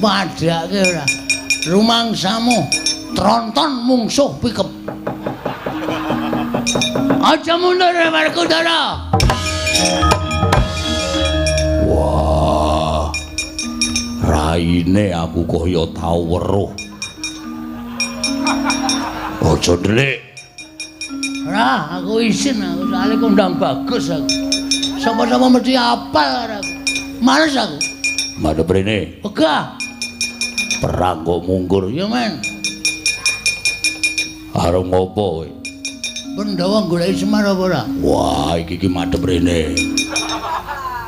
Padhake ora. Rumangsamu tronton mungsuh pikep. Aja mundur Werkudara. Wah. Raine aku kaya tau weruh. Aja ndelik. Ora, aku isin aku soalé kondang bagus aku. Sapa-sapa mesti apal karo aku. Males aku. Madhep rene. Wegah. Perang kok mungkur. Ya men. Arep ngopo kowe? Pandhawa goleki Semar apa ora? Wah, iki ki madhep rene.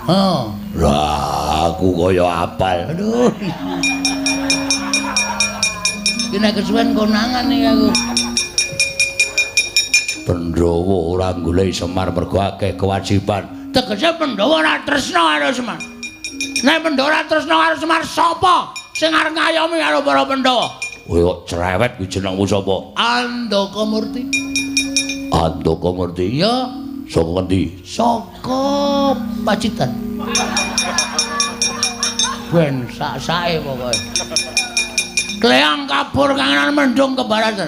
Oh. Lah, aku kaya apal. Aduh. Iki nek kesuwen konangan iki aku. Pandhawa ora goleki Semar mergo akeh kewajiban. Tegese Pandhawa ora tresna karo Semar. Nek Pandhawa ora tresna karo Semar, sapa sing arep ngayomi karo para Pandhawa? Kowe kok cerewet kuwi jenengmu sapa? Andaka Murti. Andaka Murti. Iya, Saka ngendi? Saka Pacitan. Ben sak-sake pokoke. Kleang kabur kangenan mendung kebaratan.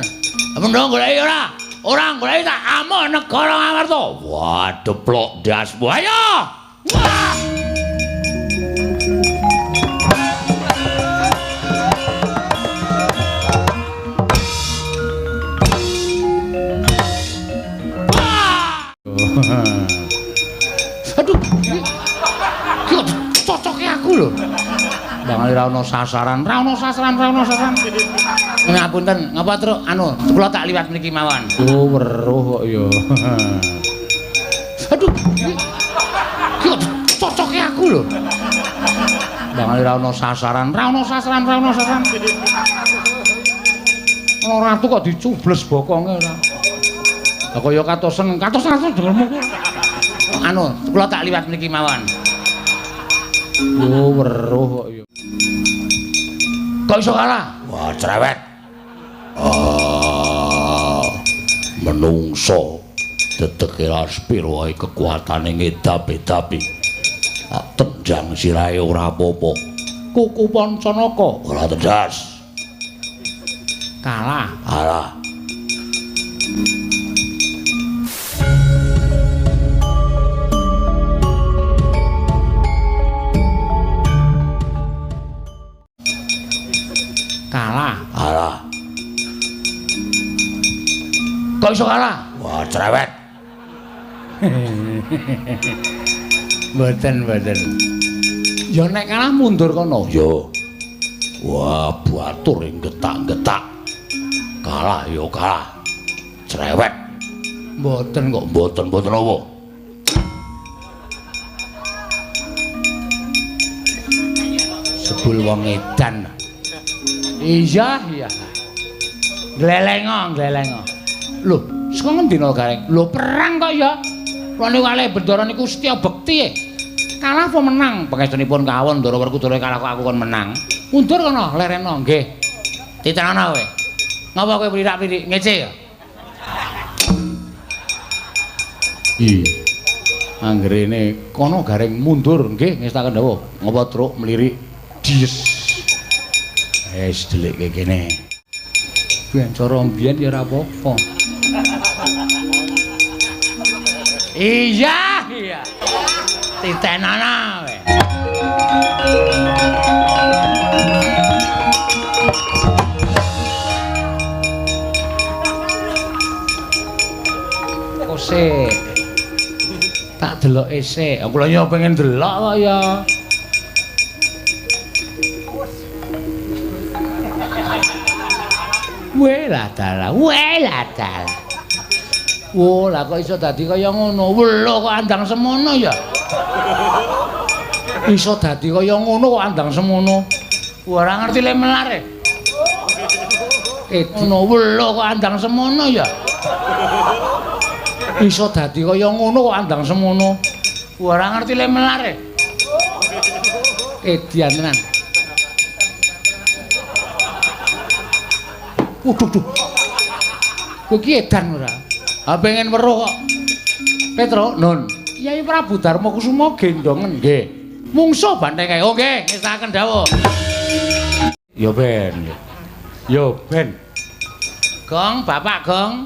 Mendung goleki ora? Ora goleki tak amuk negara Ngamarta. Wah, deplok ndasmu. Ayo! Wah! Aduh, iki kok cocoke aku lho. Bang ora ono sasaran, ora ono sasaran, ora ono sasaran. Ngapunten, ngapa truk anu kula tak liwat mriki mawon. Oh, weruh kok ya. Aduh, iki kok cocoke aku lho. Bang ora ono sasaran, ora ono sasaran, ora ono sasaran. Ana ratu kok dicubles bokonge ora. Lah kaya katosen, katosen dengermu. Anu, kula tak liwat mriki mawon. Oh, weruh kok ya. Kok iso kalah? Wah, cerewet. Ah, menungso dedeke laspir wae kekuatane ngedap-edapi. Tendang sirahe ora apa-apa. Kuku Pancanaka ora tendas. Kalah. Kalah. Kalah. Kalah. Kok iso kalah? Wah, cerewet. Mboten, mboten. Ya nek kalah mundur kono. Yo. Wah, batur ing getak-getak. Kalah yo kalah. Cerewet. Mboten kok. Mboten-mboten apa? Sebul wong edan. Iya, iya. Glelengo, glelengo. Lho, saka ngendi no Gareng? Lho, perang kok ya. Kula niku kalih Bendara niku setya bekti. Kalah apa menang? Pangestunipun kawon Ndara Werkudara kalah kok aku kon menang. Mundur kono, lereno nggih. Titenono kowe. Ngapa kowe plirak-plirik ngece ya? Ih. Anggerene kono Gareng mundur nggih ngestaken dawuh. Ngapa truk mlirik dies. Wis delikke kene. Ben cara mbiyen ya ora apa-apa. Iya, iya. Titenana kowe. Kose. Tak deloke sik. Aku lha yo pengen delok kok ya. Welah dalah, welah dalah. Wo, lah kok iso dadi kaya ngono? Welo kok andang semono ya. Iso dadi kaya ngono kok andang semono. Ora ngerti le melar e. Ngono welo kok andang semono ya. Iso dadi kaya ngono kok andang semono. Ora ngerti le melar e. Edian tenan. Waduh, duh. Kowe iki edan ora? Ha pengen weruh kok. Petro, Nun. Kyai Prabu Darma Kusuma gendongen nggih. Mungsuh banteng kae. Oh nggih, ngestaken dawuh. Ya ben. Ya ben. Gong, Bapak Gong.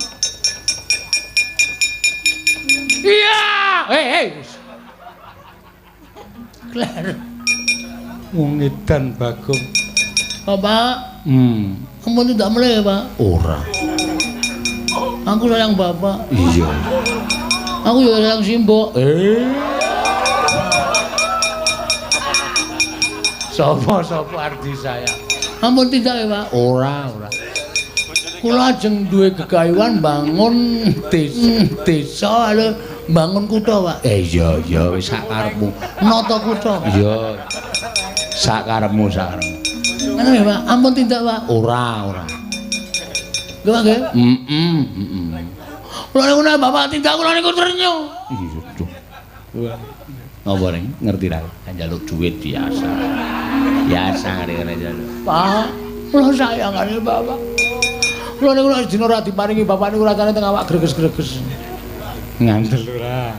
Iya, hei hei. Kler. Wong edan Bagong. Bapak. Ampun tidak mulai ya, Pak. Ora. Aku sayang Bapak. Iya. Aku juga sayang Simbok. Sopo-sopo ardi sayang. Ampun tidak ya, Pak. Ora, ora. Kula ajeng duwe gegayuhan bangun desa lho, bangun kutha, Pak. Iya iya wis sak karepmu. Nata kutha. Iya. Sak karepmu, sak karepmu. Ngono ya, Pak. Ampun tindak, Pak. Ora, ora. Lho, Pak nggih. Heeh, heeh. Kula niku nek Bapak tindak kula niku trenyuh. Iya, duh. Wah. Napa ning ngerti ra? Njaluk duit biasa. Biasa ngene njaluk. Pak, kula sayang karo Bapak. Kula niku nek dina ora diparingi bapak niku rasane teng awak greges-greges. Ngandel ora.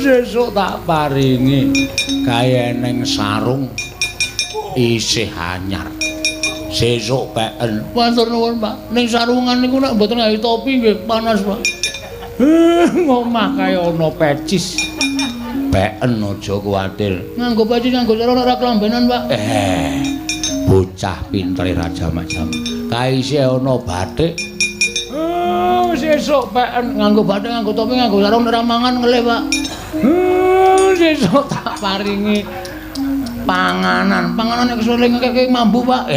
Sesuk tak paringi kae neng sarung isih anyar. Sesuk peken. Matur nuwun, Pak. Ning sarungan niku nek mboten gawe topi nggih panas, Pak. Ngomah kae ana pecis. Peken aja kuwatir. Nganggo pecis nganggo sarung ora kelambenan, Pak. Bocah pintere raja macam. Kae isih ana batik. Sesuk peken nganggo batik, nganggo topi, nganggo sarung ora mangan ngelih, Pak. Sesuk tak paringi panganan. Panganan nek kesuwen ngekek mambu, Pak.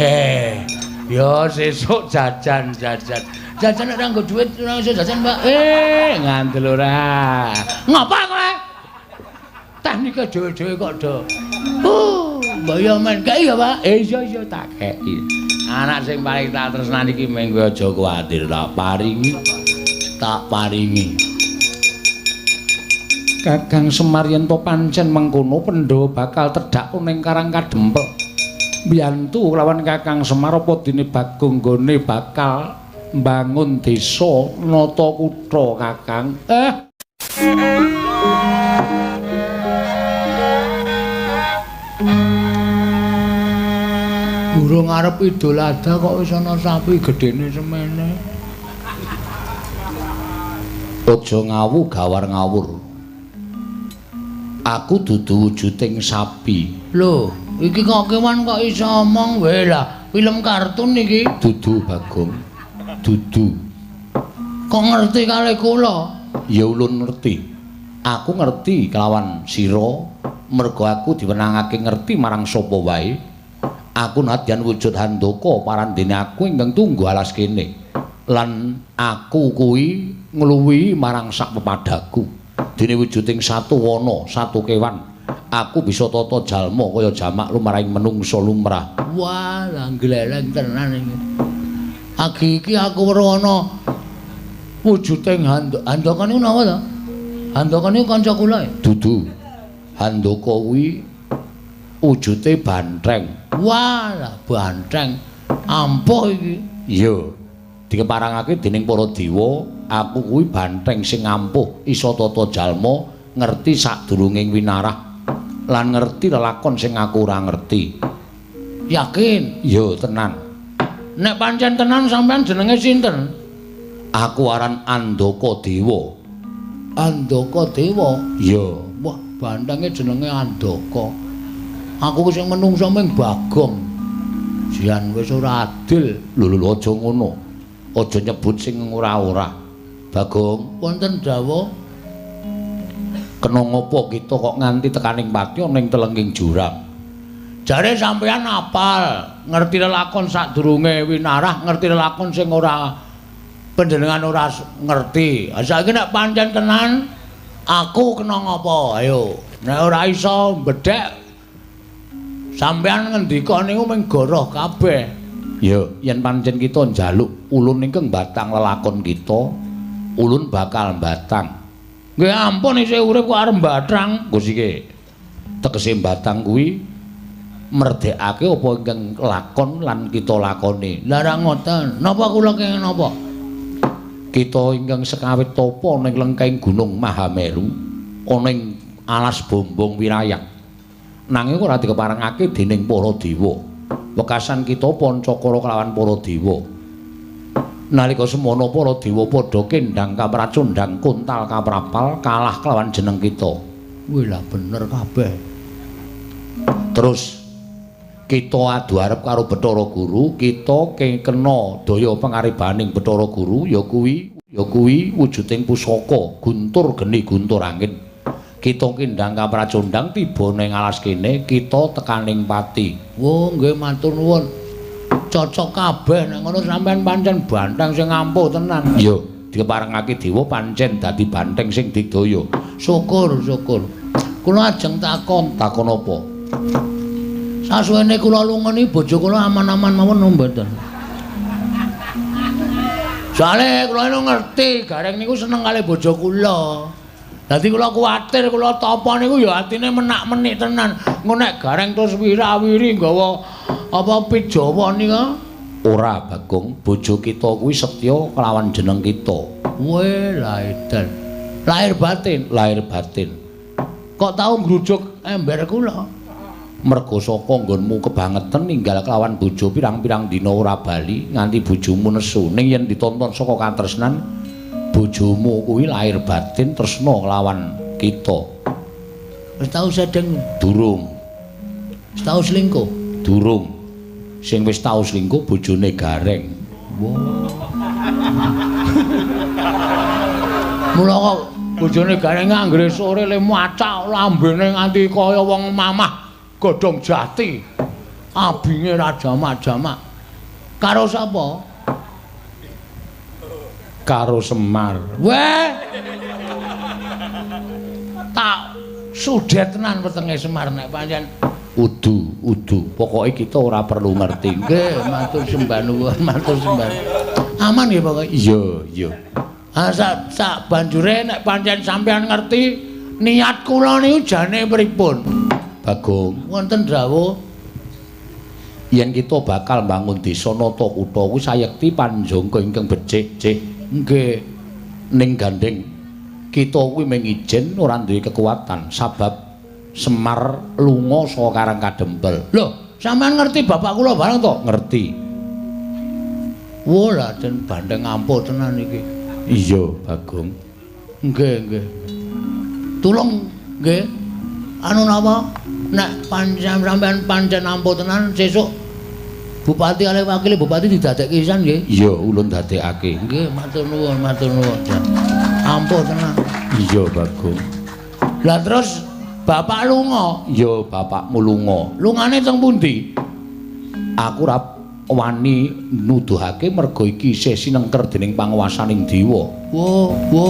Ya sesuk jajan-jajan. Jajan nek ora nggo dhuwit ora iso jajan, Pak. Ngandel ora. Ngapa kowe? Teknike dhewe-dhewe kok do. Mbok yo men kei ya, Pak. Iya iya tak kei. Anak sing paling tak tresnani iki mung kowe aja kuwatir, tak paringi. Tak paringi. Kakang Semar yen to pancen mengkono Pandhawa bakal tedhak ning Karang Kadempel. Mbiyantu lawan Kakang Semar apa dene Bagong nggone bakal mbangun desa nata kutha Kakang. Durung arep Idul Adha kok wis ana sapi gedene semene. Aja ngawu gawar ngawur. Aku dudu wujuding sapi. Lho, iki kok kewan kok iso omong wae lah. Film kartun iki. Dudu Bagong. Dudu. Kok ngerti kali kula? Ya ulun ngerti. Aku ngerti kelawan sira mergo aku diwenangake ngerti marang sapa wae. Aku nadyan wujud Handaka parandene aku ingkang tunggu alas kene. Lan aku kuwi ngluwihi marang sak pepadaku. Dene wujuding satu wana, satu kewan, aku bisa tata jalma kaya jamak lumrahing menungsa lumrah. Wah, lah gleleng tenan iki. Agi iki aku weruh ana wujuding Handaka niku napa to? Handaka niku kanca kula ya? Dudu. Handaka kuwi wujute bantheng. Wah, lah bantheng. Ampuh iki. Iya. Dikeparangake dening para dewa, aku kuwi bantheng sing ampuh, iso tata jalma, ngerti sadurunging winarah lan ngerti lelakon sing aku ora ngerti. Yakin? Iya, tenan. Nek pancen tenan sampean jenenge sinten? Aku aran Andaka Dewa. Andaka Dewa? Iya. Wah, banthenge jenenge Andaka. Aku sing menungsa ming Bagong. Jian wis ora adil. Lho lho aja ngono. Aja nyebut sing ora-ora. Bagong, wonten dawuh. Kena ngopo kita kok nganti tekaning pati ana ing telenging jurang? Jare sampeyan apal, ngerti lelakon sadurunge winarah, ngerti lelakon sing ora panjenengan ora ngerti. Ha saiki nek pancen tenan aku kena ngopo? Ayo, nek ora iso mbedhek sampeyan ngendika niku mung goroh kabeh. Ya, yen pancen kita njaluk ulun ingkang batang lelakon kita, ulun bakal batang. Nggih ampun isih urip kok arep batang. Nggo sike. Tegese batang kuwi merdekake apa ingkang lakon lan kita lakoni. Lah ra ngoten. Napa kula kenging napa? Kita ingkang sekawit tapa ning lengkeng Gunung Mahameru, ana ing alas Bombong Wirayak. Nanging ora dikeparengake dening para dewa. Wekasan kita pancakara kelawan para dewa. Nalika semono para dewa padha kendhang kapracundhang kuntal kaprapal kalah kelawan jeneng kita. Wih lah bener kabeh. Terus kita adu arep karo Bathara Guru, kita kena daya pangaribaning Bathara Guru ya kuwi wujuding pusaka guntur geni guntur angin. Kita kendhang kapracundhang tiba ning alas kene, kita tekaning pati. Wo nggih matur nuwun. Cocok kabeh nek ngono sampean pancen banteng sing ampuh tenan. Iya, dikeparengake dewa pancen dadi banteng sing digdaya. Syukur, syukur. Kula ajeng takon, takon apa? Sasuwene kula lunga niki bojo kula aman-aman mawon mboten. Soale kula niku ngerti Gareng niku seneng kali bojo kula. Dadi kula kuwatir kula tapa niku ya atine menak-menik tenan. Engko nek Gareng terus wira-wiri nggawa apa pit Jawa nika? Ora, Bagong, bojo kita kuwi setya kelawan jeneng kita. Weh, lah edan. Lahir batin, lahir batin. Kok tau ngrujuk ember kula? Mergo saka nggonmu kebangetan ninggal kelawan bojo pirang-pirang dina ora bali nganti bojomu nesu. Ning yen ditonton saka katresnan bojomu kuwi lahir batin tresna kelawan kita. Wis tau sedeng? Durung. Wis tau selingkuh? Durung. Sing wis tau selingkuh bojone Gareng. Wah. Mula kok bojone Gareng anggere sore le macak lambene nganti kaya wong mamah godhong jati. Abinge ra jamak-jamak. Karo sapa? Karo Semar. Weh. Tak sudet tenan wetenge Semar nek pancen udu, udu. Pokoke kita ora perlu ngerti. Nggih, matur sembah nuwun, matur sembah. Aman nggih pokoke. Iya, iya. Ah sak banjure nek pancen sampean ngerti niat kula niku jane pripun? Bagong, wonten dawuh yen kita bakal mbangun desa nata kutha kuwi sayekti panjangka ingkang becik, cik. Nggih. Ning gandeng kita kuwi mung ijen ora duwe kekuatan sabab Semar lunga saka Karang Kadempel. Lho, sampean ngerti bapak kula bareng to? Ngerti. Wah, lah den bandeng ampuh tenan iki. Iya, Bagong. Nggih, nggih. Tulung nggih. Anu napa? Nek pancen sampean pancen ampuh tenan sesuk bupati kalih wakil bupati didadekke pisan nggih. Iya, ulun dadekake. Nggih, matur nuwun, matur nuwun. Ampuh tenan. Iya, Bagong. Lah terus bapak lunga? Iya, bapakmu lunga. Lungane teng pundi? Aku ora wani nuduhake mergo iki isih sinengker dening panguwasaning dewa. Wo, wo.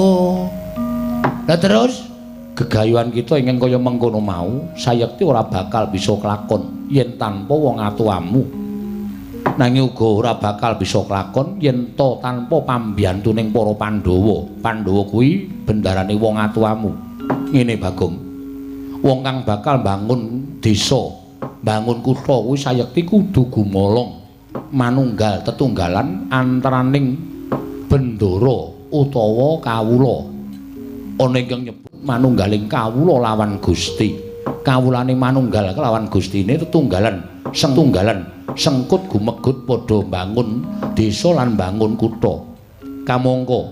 Lah terus gegayuhan kita ingkang kaya mengkono mau sayekti ora bakal bisa kelakon yen tanpa wong atuamu. Nanging uga ora bakal bisa kelakon yen ta tanpa pambiyantuning para Pandhawa. Pandhawa kuwi bendarane wong atuamu. Ngene Bagong. Wong kang bakal bangun desa, bangun kutha kuwi sayekti kudu gumolong manunggal tetunggalan antaraning bendara utawa kawula. Ana ingkang nyebut manunggaling kawula lawan Gusti. Kawulane manunggal kelawan Gustine tetunggalan, sengtunggalan, sengkut gumegut padha bangun desa lan bangun kutha. Kamangka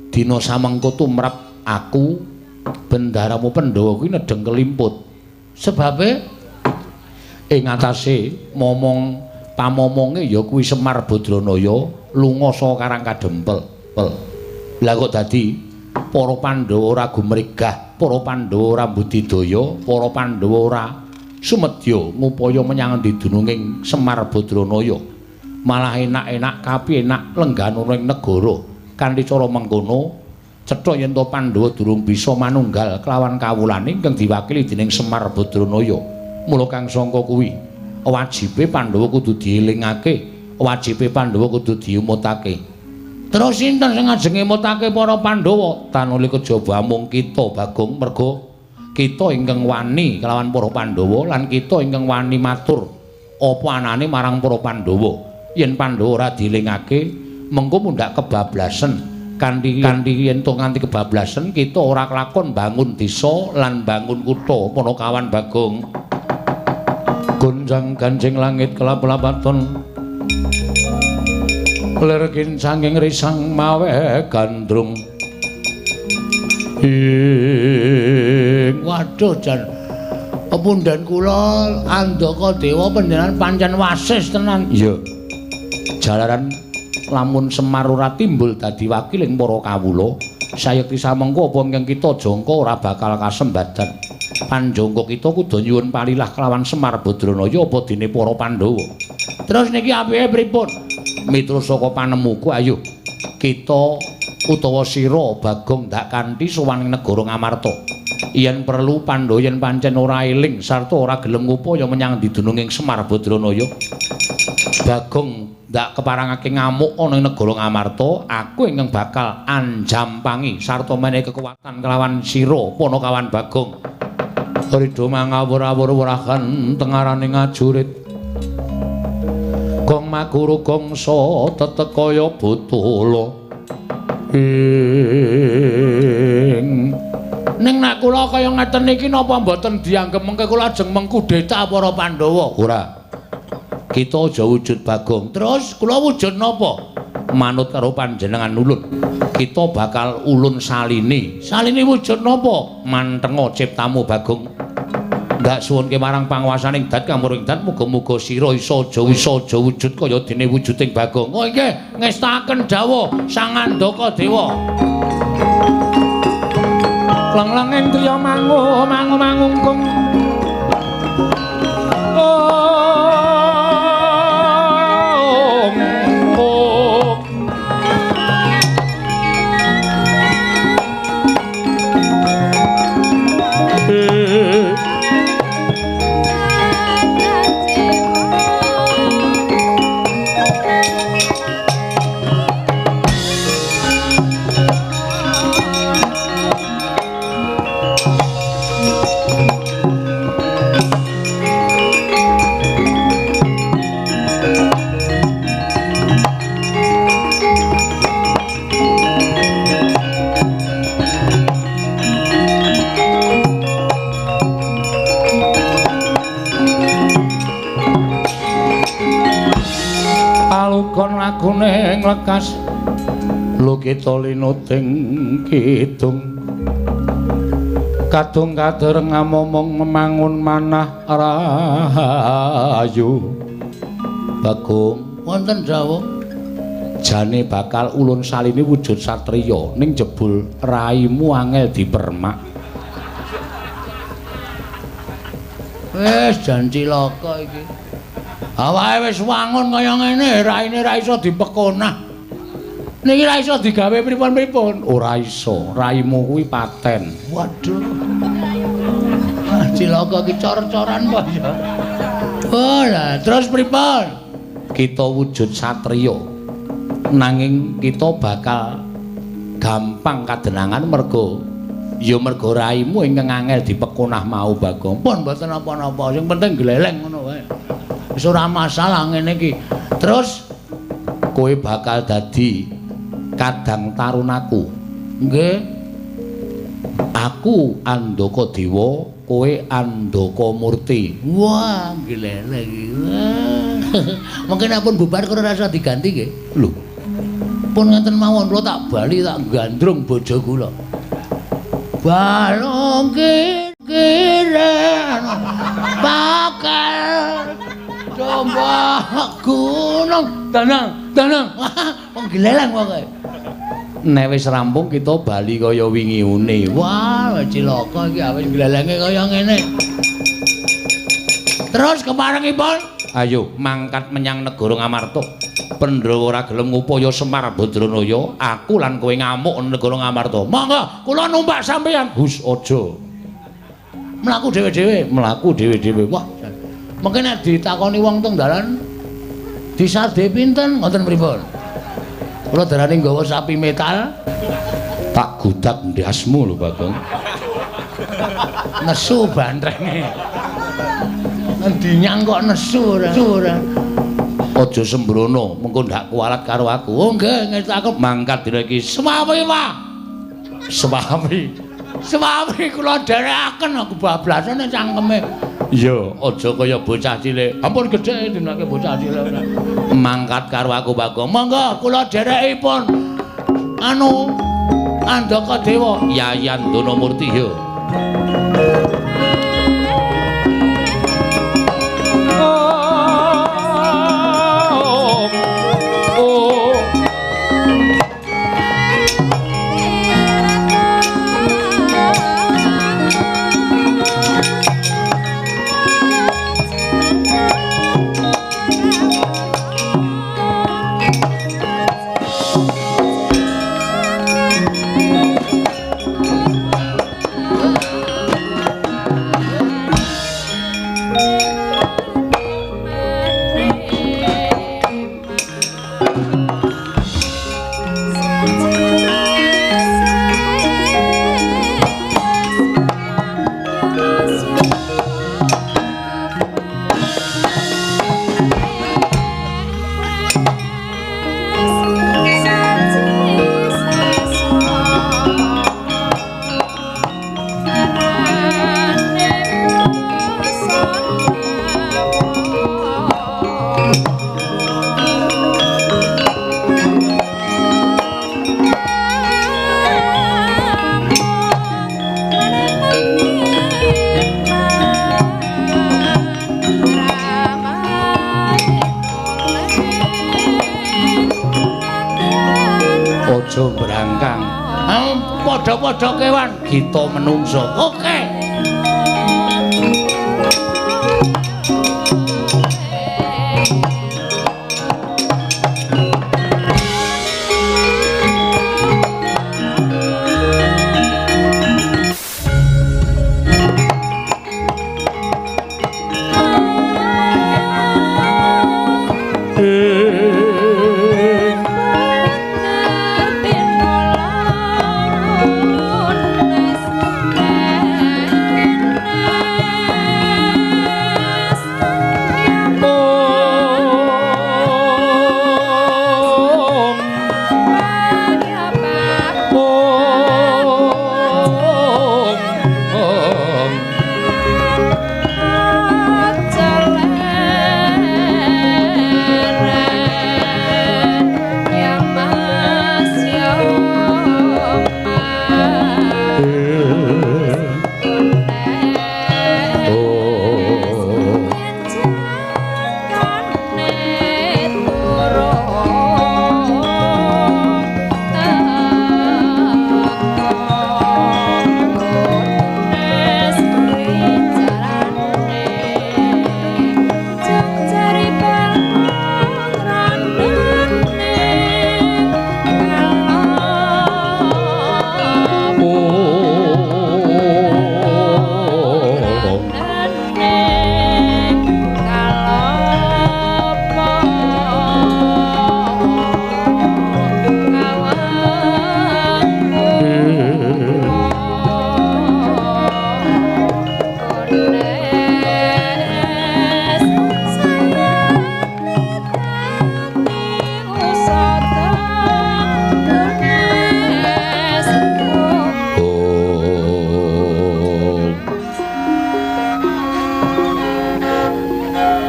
dina samengko tumrap aku bendaramu Pandhawa kuwi nedheng kelimput. Sebabe ing atase momong pamomonge ya kuwi Semar Badranaya lunga saka Karang Kadempel. Lah kok dadi para Pandhawa ora gumregah, para Pandhawa ora budidaya, para Pandhawa ora sumedya ngupaya menyang endi dununging Semar Badranaya. Malah enak-enak kapi enak lengganana ing negara. Kanthi cara mengkono cetha yen to Pandhawa durung bisa manunggal kelawan kawulane ingkang diwakili dening Semar Badranaya. Mula kang sangka kuwi wajibe Pandhawa kudu dielingake, wajibe Pandhawa kudu diumutake. Terus sinten sing ajeng ngemutake para Pandhawa? Tanuli kejaba amung kita Bagong, merga kita ingkang wani kelawan para Pandhawa lan kita ingkang wani matur apa anane marang para Pandhawa. Yen Pandhawa ora dielingake, mengko mundhak kebablasen. Kanthi yen to nganti kebablasen kita ora kelakon bangun desa lan bangun kutha. Panakawan Bagong. Gonjang ganjing langit kelap-lapaton lir kincanging risang mawe gandrung. Ing waduh jan pepundhen kula Andaka Dewa panjenengan pancen wasis tenan. Iya. Jalaran lamun Semar ora timbul dadi wakiling para kawula, sayekti samengko apa ingkang kita jangka ora bakal kasembadan. Panjangka kita kudu nyuwun palilah kelawan Semar Badranaya apa dene para Pandhawa. Terus niki apike pripun? Miturut saka panemuku, ayo kita utawa sira Bagong ndak kanthi sowan ing negara Ngamarta. Yen perlu Pandhawa yen pancen ora eling sarta ora gelem ngupaya menyang didununging Semar Badranaya, Bagong ndak keparangake ngamuk ana ing negara Ngamarta, aku ingkang bakal anjampangi sarta menehi kekuatan kelawan sira Panakawan Bagong. Ridho mangawur-awur werahan tengaraning ngajurit. Gong maguru gongsa tetek kaya botolo. Ing ning nek kula kaya ngeten iki napa mboten dianggep mengke kula ajeng mengkudeta para Pandhawa? Ora. Kita aja wujud Bagong. Terus kula wujud napa? Manut karo panjenengan ulun. Kita bakal ulun salini. Salini wujud napa? Mantenga ciptamu Bagong. Ndak suwunke marang panguwasaning dat kamuring dat, muga-muga sira iso aja iso aja wujud kaya dene wujuding Bagong. Oh nggih, ngestakaken dawuh Sang Andaka Dewa. Leng-lenging triya mangu mangu mangungkung. Lakune nglekas lukita linuting kidung kadung kadereng amomong memangun manah rahayu. Bagong wonten dawuh jane bakal ulun salini wujud satriya ning jebul raimu angel dipermak. Wis jan cilaka iki. Awake wis wangun kaya ngene, raine ra iso dipekonah. Niki ra iso digawe pripun-pripun. Ora iso, raimu kuwi paten. Waduh. Ah, cilaka iki cor-coran kok ya. Oh, lah terus pripun? Kita wujud satriya. Nanging kita bakal gampang kadenangan mergo ya mergo raimu ingkang angel dipekonah mau Bagong. Pun mboten napa-napa, sing penting gleleng ngono wae. Wis ora masalah ngene iki. Terus kowe bakal dadi kadang tarunaku. Nggih. Aku Andaka Dewa, kowe Andaka Murti. Wah, gleleng iki. Mungkin ampun bubar kula rasa diganti nggih. Lho. Pun ngeten mawon kula tak bali tak gandrung bojo kula. Balung kiren bakal domba gunung danang danang. Wong gleleng pokoke. Nek wis rampung kita bali kaya wingi une. Wah, cilaka iki awis glelenge kaya ngene. Terus keparengipun ayo mangkat menyang negara Ngamarta. Pandhawa ora gelem ngupaya Semar Badranaya, aku lan kowe ngamuk negara Ngamarta. Monggo kula numpak sampeyan. Hus aja. Mlaku dhewe-dhewe, mlaku dhewe-dhewe. Wah, mungkin nek ditakoni wong teng dalan disade pinten ngoten pripun? Kula darani nggawa sapi metal tak gudak ndasmu lho Bagong. Nesu bantrenge. Ngendi nyang kok nesu ora. Ora. Aja sembrono, mengko ndak kualat karo aku. Oh nggih, ngestake mangkat dina iki. Semawi, Pak. Semawi. Semawi kula dherekaken aku bablasane cangkeme. Iya, aja kaya bocah cilik. Ampun gedhe dinake bocah cilik. Mangkat karo aku Bagong. Monggo kula dherekipun. Anu Andaka Dewa Yayan Donamurti yo. Aja brangkang. Padha-padha kewan kita menungso. Oke.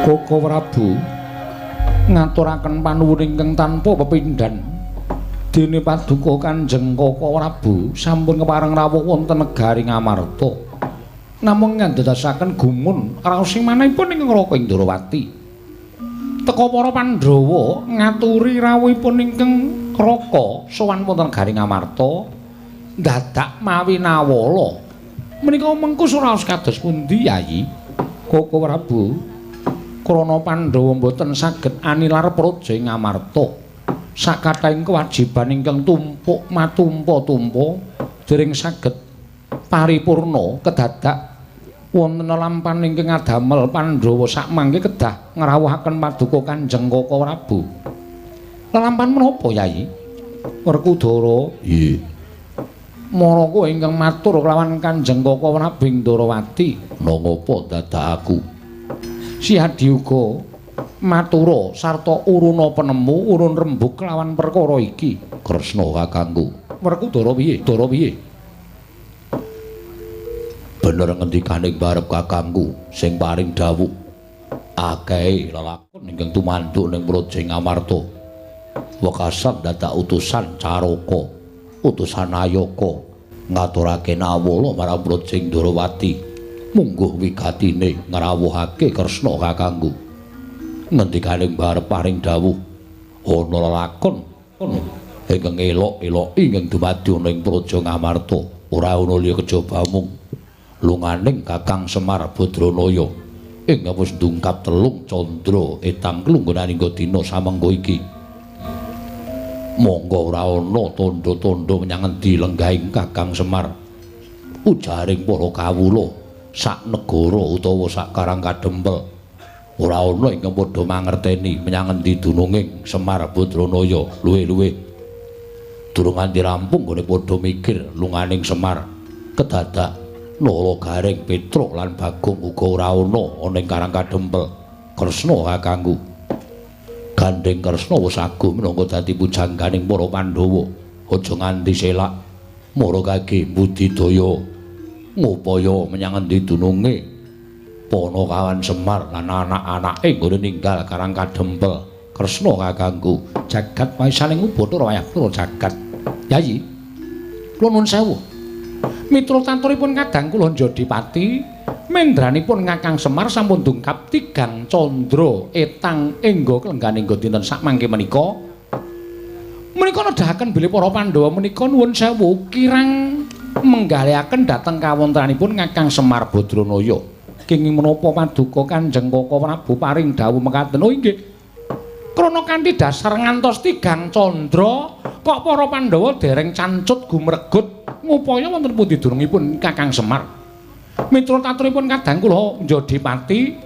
Koko Prabu ngaturaken panuwun ingkang tanpa pepindhan. Dene paduka Kanjeng Koko Prabu sampun kepareng rawuh wonten negari Ngamarta. Namung ngandadosaken gumun raos ing manahipun ingkang Raka Indrawati. Teka para Pandhawa ngaturi rawuhipun ingkang Raka sowan wonten negari Ngamarta dadak mawi nawala. Menika mengkus raos kados pundi Yayi? Koko Prabu, krana Pandhawa mboten saged anilar praja ing Ngamarta. Sakathahing kewajiban ingkang tumpuk matumpa-tumpa dereng saged paripurna kedadak wonten lampan ingkang ngadamel Pandhawa sakmangke kedah ngrawuhaken paduka Kanjeng Koko Prabu. Lelampan menapa Yayi? Werkudara. Nggih. Maraka ingkang matur kelawan Kanjeng Koko Prabu Ndrawati. Nangapa dadak aku? Si Hadiuga matura sarta uruna penemu urun rembug kelawan perkara iki. Kresna kakangku. Werkudara piye? Dara piye? Bener ngendikaning barep kakangku sing paring dawuh akehe lelakon ingkang tumanduk ning Praja Ngamarta. Wekasan dadak utusan Caraka, utusan Ayaka ngaturake nawala marang Praja Ndrawati. Mungguh wigatine ngrawuhake Kresna kakangku. Ngendikaning barep paring dawuh ana lelakon ingkang elok-elok ingkang dumadi ana ing Praja Ngamarta. Ora ana liya kejaba mung lunganing Kakang Semar Badranaya ingkang wis ndungkap telung candra etang klunggunaning dina samengko iki. Monggo ora ana tandha-tandha menyang endi lenggahing Kakang Semar. Ujaring para kawula sak negara utawa sak Karang Kadempel ora ana ingkang padha mangerteni menyang endi dununging Semar Badranaya. Luwih-luwih durung nganti rampung nggone padha mikir lunganing Semar kedadak Nala Gareng Petruk lan Bagong uga ora ana ana ing Karang Kadempel. Kresna kakangku gandeng Kresna wis agung minangka dadi pujangganing para Pandhawa. Aja nganti selak mara kage budidaya ngupaya menyang endi dununge Panakawan Semar lan anak-anake nggone ninggal Karang Kadempel. Kresna kakangku jagat waisaning Bathara wayah pura jagat. Yayi kula nuwun sewu. Miturut aturipun kadang kula Jodipati mendranipun Kakang Semar sampun dungkap tigang candra etang engga klengganing dinten sakmangke menika. Menika nedahaken bilih para Pandhawa menika nuwun sewu kirang menggalihaken dhateng kawontenanipun Kakang Semar Badranaya. Kenging menapa paduka Kanjeng Kaka Prabu paring dawuh mekaten? Oh inggih. Krana kanthi dasar ngantos tigang candra kok para Pandhawa dereng cancut gumregut ngupaya wonten pundi dunungipun Kakang Semar. Miturut aturipun kadang kula Jodipati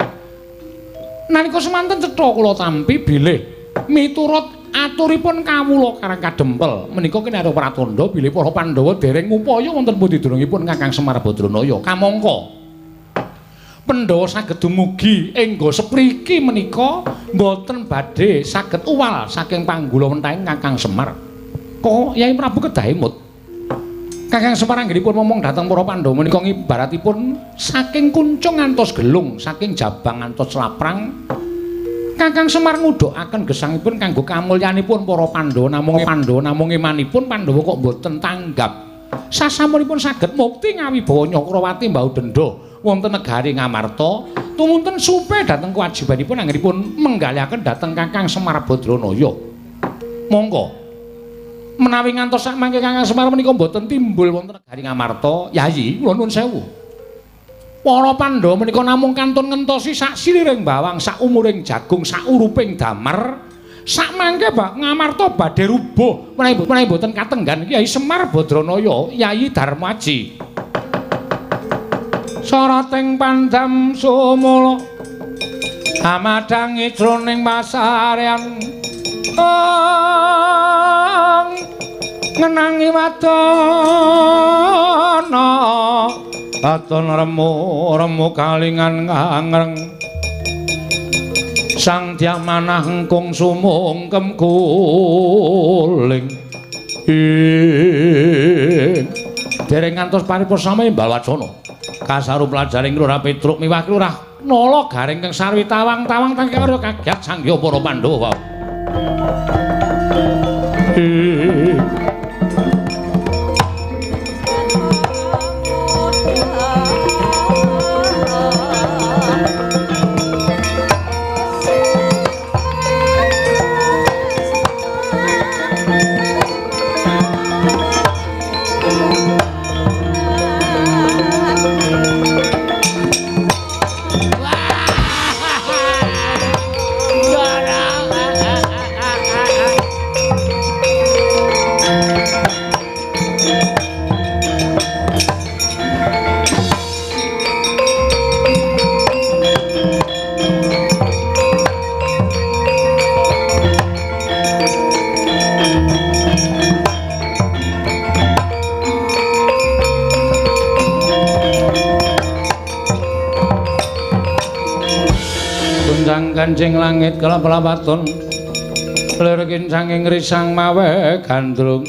nalika semanten cetha kula tampi bilih miturut aturipun kawula Karang Kadempel menika kinarya pratandha bilih para Pandhawa dereng ngupaya wonten pundi dunungipun Kakang Semar Badranaya. Kamangka Pandhawa saged dumugi engga sepriki menika mboten badhe saged uwal saking panggulawentahing Kakang Semar. Kok Yai Prabu kedah emut. Kakang Semar anggenipun momong dhateng para Pandhawa menika ngibaratipun saking kuncung ngantos gelung, saking jabang ngantos laprang. Kakang Semar ngudhukaken gesangipun kanggo kamulyanipun para Pandhawa namung imanipun Pandhawa kok mboten tanggap. Sasampunipun saged mukti ngawibawa Nyakrawati mbau dendha wonten negari Ngamarta, tumunten supe dhateng kewajibanipun anggenipun menggalihaken dhateng Kakang Semar Badranaya. Monggo menawi ngantos sakmangke Kakang Semar menika mboten timbul wonten negari Ngamarta, Yayi kula nuwun sewu. Para Pandhawa menika namung kantun ngentosi sak siliring bawang, sak umuring jagung, sak uruping damar. Sakmangke bak Ngamarta badhe rubuh menawi mboten katenggan Kyai Semar Badranaya, Yayi Darmaji. Sarating pandam sumula amadhangi jroning pasarean ngenangi wadana aton remu-remu kalingan ngangreng sang Dyamanah engkung sumungkem kuling dereng ngantos paripursa imbal wacana kasaru pelajaring Lurah Petruk miwah Lurah Nala Gareng kang sarwi tawang-tawang tangkara kaget sangya para Pandhawa. Kancing langit kelap-lapaton lir kincanging risang mawe gandrung.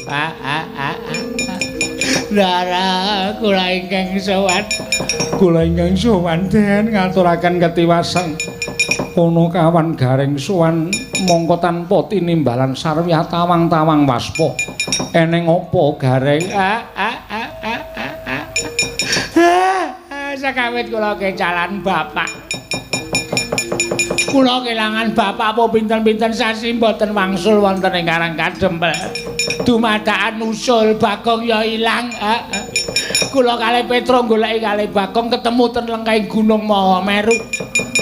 Ndara kula ingkang sowan Kula ingkang sowan den ngaturaken ketiwasan. Ana kawan Gareng sowan mongko tanpa tinimbalan sarwiyah tawang-tawang waspa. Eneng apa Gareng? Sakawit kula kecalan bapak. Kula kelangan bapak apa pinten-pinten sasi mboten wangsul wonten ing Karang Kadempel. Dumadakan usul Bagong ya ilang. Kula kalih Petro goleki kalih Bagong ketemu ten lengkahing Gunung Mahameru.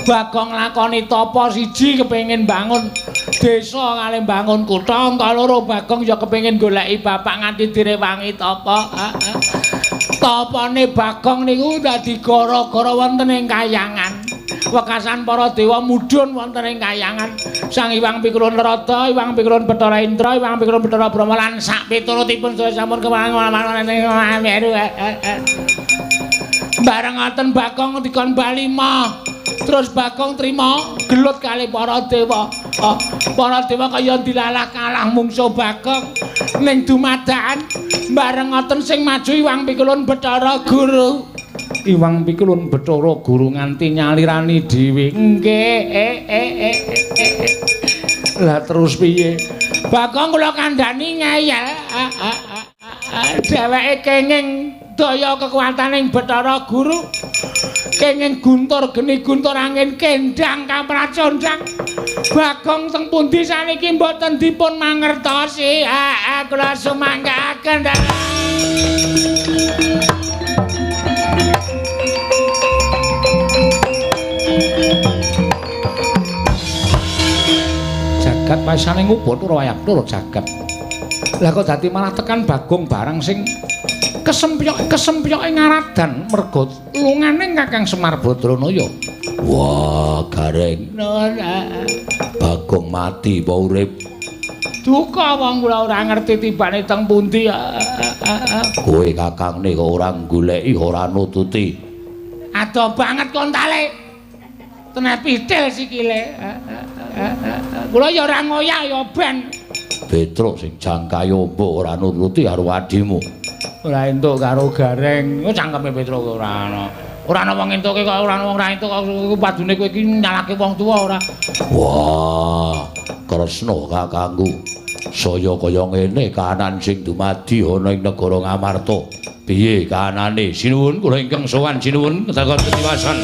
Bagong lakoni tapa siji kepengin bangun desa kalih bangun kutha, angka loro Bagong ya kepengin goleki bapak nganti direwangi tapa. Tapane Bagong niku dadi gara-gara wonten ing kayangan. Wekasan para dewa mudhun wonten ing kayangan. Sang Hyang Pikulun Narada, Hyang Pikulun Bathara Indra, Hyang Pikulun Bathara Brahma lan sak piturutipun sedaya sampun kewang ing Mahameru. Bareng ngoten Bagong dikon bali mah. Terus Bagong trima gelut kalih para dewa. Para dewa kaya dilalah kalah mungsuh Bagong ning dumadakan. Bareng ngoten sing maju Hyang Pikulun Bathara Guru. Hyang Pikulun Bathara Guru nganti nyalirani dhewe. Nggih. Lah terus piye? Bagong kula kandhani ngeyel. Dheweke kenging daya kekuataning Bathara Guru. Kenging guntur geni guntur angin kendang kapracondang. Bagong teng pundi saniki mboten dipun mangertosi. Kula sumanggaaken. Jagat paisane ngumpul wayang loro jagat. Lah kok dadi malah tekan Bagong barang sing kesempyoke ngaradan merga lungane Kakang Semar Badranaya. Wah, Gareng. Bagong mati apa urip? Duka wong kula ora ngerti tibane teng pundi. Kowe kakangne kok ora goleki, ora nututi. Adoh banget kontale. Teneh pitil sikile. Kula ya ora ngoyak ya ben. Petruk sing jangkae ombo ora nuruti karo adimu. Ora entuk karo Gareng. Oh cangkeme Petruk ora ana. Ora ana wong entuke kok ora ana wong ora entuk kok padune kowe iki nyalake wong tuwa ora. Wah, Kresna kakangku. Saya kaya ngene kahanan sing dumadi ana ing negara Ngamarta. Piye kahanane? Sinuwun kula ingkang sowan sinuwun ketakon ketiwasan.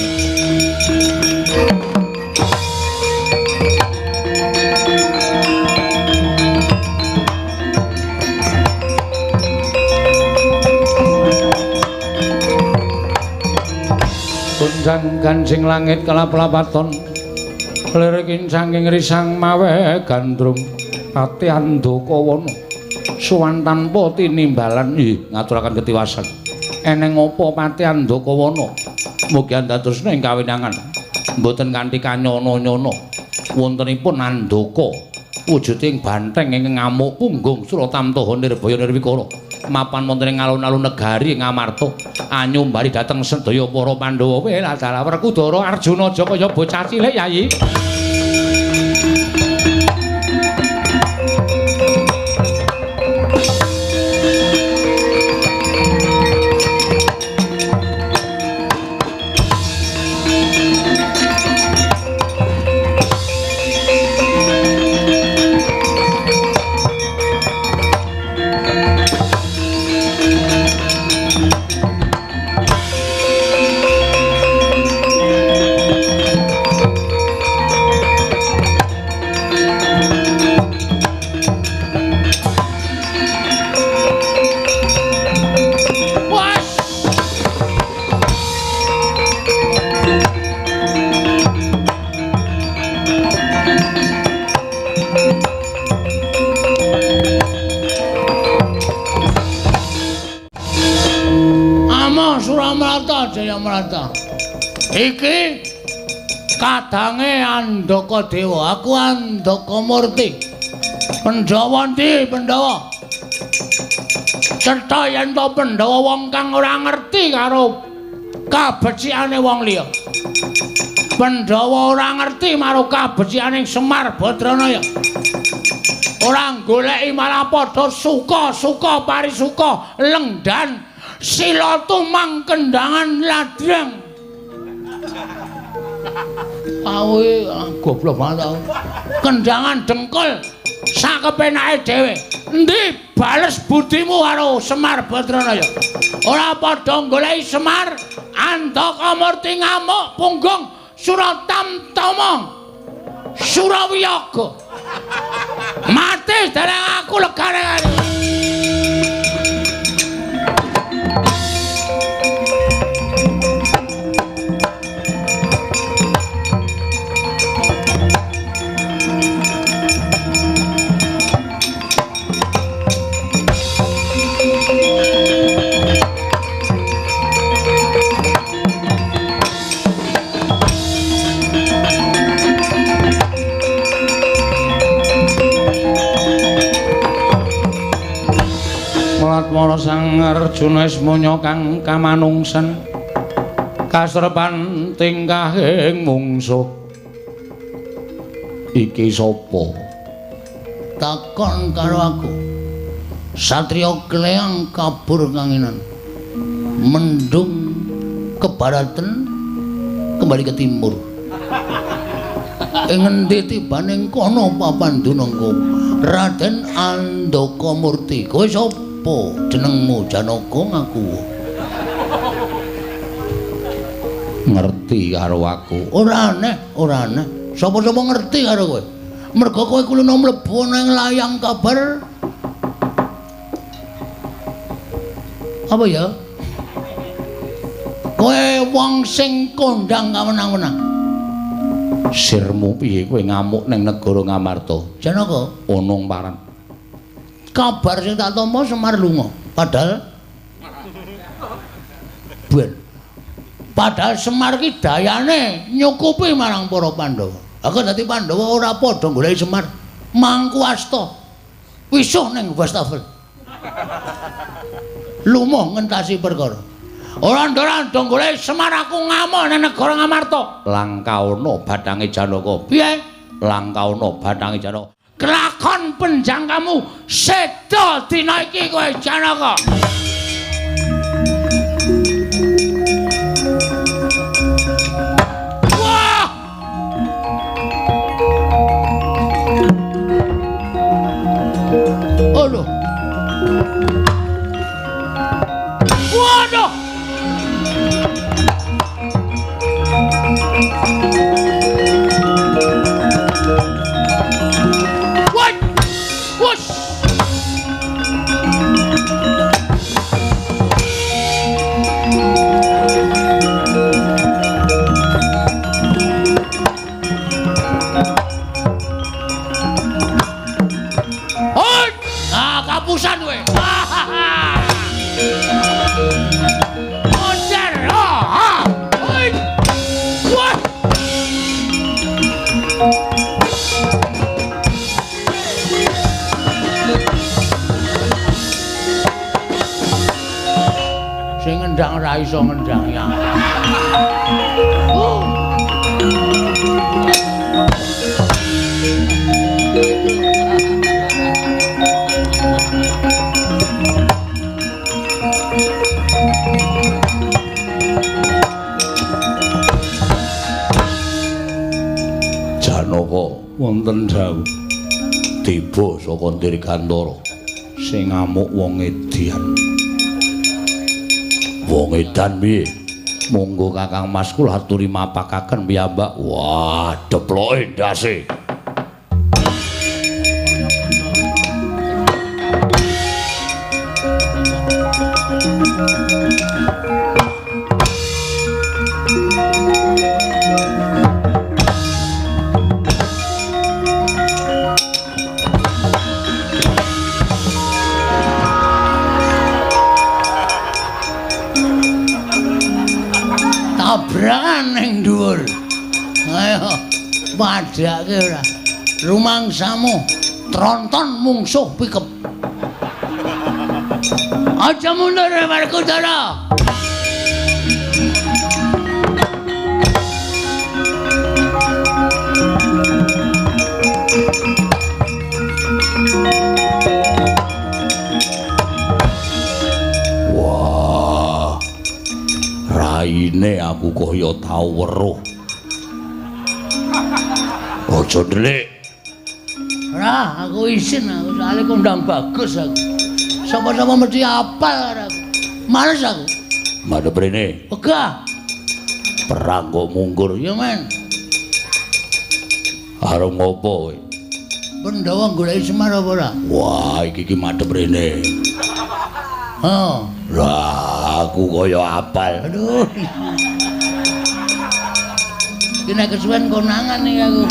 Gunjang ganjing langit kelap-lapaton lirikin saking risang mawe gandrung pati andaka wana sowan tanpa tinimbalan. Nggih, ngaturaken ketiwasan. Eneng apa pati andaka wana? Mugi andadosna ing kawinangan mboten kanthi kanyono-nyono. Wontenipun andaka wujuding banteng ingkang ngamuk punggung Suratamtaha Nirbaya Nirwikara mapan wonten ing alun-alun negari Ngamarta anyumbari dhateng sedaya para Pandhawa. Weh dalah Werkudara Arjuna aja kaya bocah cilik Yayi. Iki kadange Andaka Dewa, aku Andaka Murti. Pandhawa ndi Pandhawa? Cetha yen to Pandhawa wong kang ora ngerti karo kabecikane wong liya. Pandhawa ora ngerti marang kabecikane Semar Badranaya. Ora goleki malah padha suka-suka parisuka lengdan sila tumang kendangan ladrang. Awe goblok banget aku. Kendangan dengkul sakepenake dhewe. Endi bales budimu karo Semar Badranaya? Ora padha goleki Semar, Andaka Murti ngamuk punggung Suratamtama. Surawiyaga. Mati dereng aku legane. Mara Sang Arjuna Ismaya kang kamanungsan kasrepan tingkahing mungsuh. Iki sapa? Takon karo aku. Satriya Kleyang kabur kanginan. Mendung ke baratan kembali ke timur. Ing ngendi tibane kono papan dunungku? Raden Andaka Murti. Kowe sapa? Jenengmu Janaka ngaku. Ngerti karo aku. Ora aneh, ora aneh. Sapa-sapa ngerti karo kowe. Mergo kowe kulino mlebu nang layang kabar. Apa ya? Kowe wong sing kondang kawenang-wenang. Sirmu piye kowe ngamuk ning negara Ngamarta? Janaka onong parang. Kabar sing tak tampa Semar lunga. Padahal ben. Padahal Semar ki dayane nyukupi marang para Pandhawa. Aku dadi Pandhawa ora padha goleki Semar. Mangku asta. Wisuh ning wastafel. Lumuh ngentasi perkara. Ora ndora goleki Semar aku ngamuk ning negara Ngamarta. Langkaana bathange Janaka. Piye? Langkaana bathange Janaka. Kelakon penjangkamu seda dina iki kowe Janaka. Wah! Aduh. Waduh. Kapusan kowe. Moncer. Wah. Sing ngendang ora iso ngendang ya. Janaka wonten dawuh tiba saka Dirgantara sing ngamuk wong edian. Wong edan piye? Monggo Kakang Mas kula aturi mapakaken piyambak. Wah, deploke ndase. Tabrakan ning dhuwur. Ayo padhake ora. Rumangsamu tronton mungsuh pikep. Aja mundur Werkudara. Wah. Raine aku kaya tau weruh. Aja ndelik. Ora, aku isin aku soalé kondang bagus aku. Sapa-sapa mesti apal karo aku. Males aku. Madhep rene. Wegah. Perang kok mungkur. Ya men. Arep ngopo kowe? Pandhawa goleki Semar apa ora? Wah, iki ki madhep rene. Oh. Lah, aku kaya apal. Aduh. Iki nek kesuwen konangan iki aku.